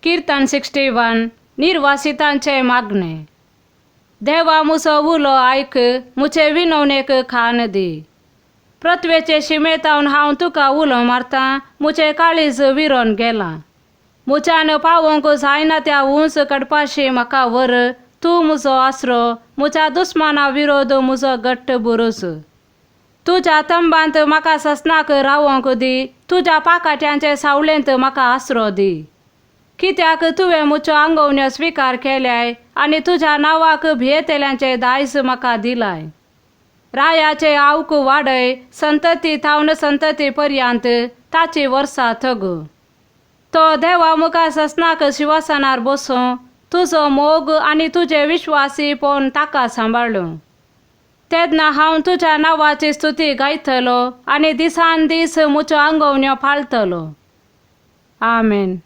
किर्तन 61, निर्वासितांचें मागणें. देवा मुजो उलो आयक, मुजे विनवणेक कान दी. पृथ्वेचे शिमेतावन हांव तुका उलो मारतां, मुजें काळीज विरोन गेलां. मुज्यान पावोवंक जायना त्या उंच कडपाशी म्हाका व्हर. तूं मुजो आसरो, मुज्या दुस्माना विरोध मुजो घट्ट बुरूज. तुज्या तंबांत म्हाका ससनाक रावोंक दी, तुज्या पाकाट्यांचे सावळेंत म्हाका आसरो दी. कित्याक तुवें मुज्यो आंगवण्यो स्विकार केल्याय आनी तुज्या नांवाक भियेतल्यांचें दायज म्हाका दिलाय. रायाचे आवक वाडय संतती थावन संतती पर्यंत, ताची वर्सां थगू. तो देवा मुखार ससनाक शिवासनार बसूं, तुजो मोग आनी तुजें विश्वासीपण ताका सांबाळूं. तेन्ना हांव तुज्या नांवाची स्तुती गायतलो आनी दिसान दीस मुज्यो आंगवण्यो पाळतलो. आमेन.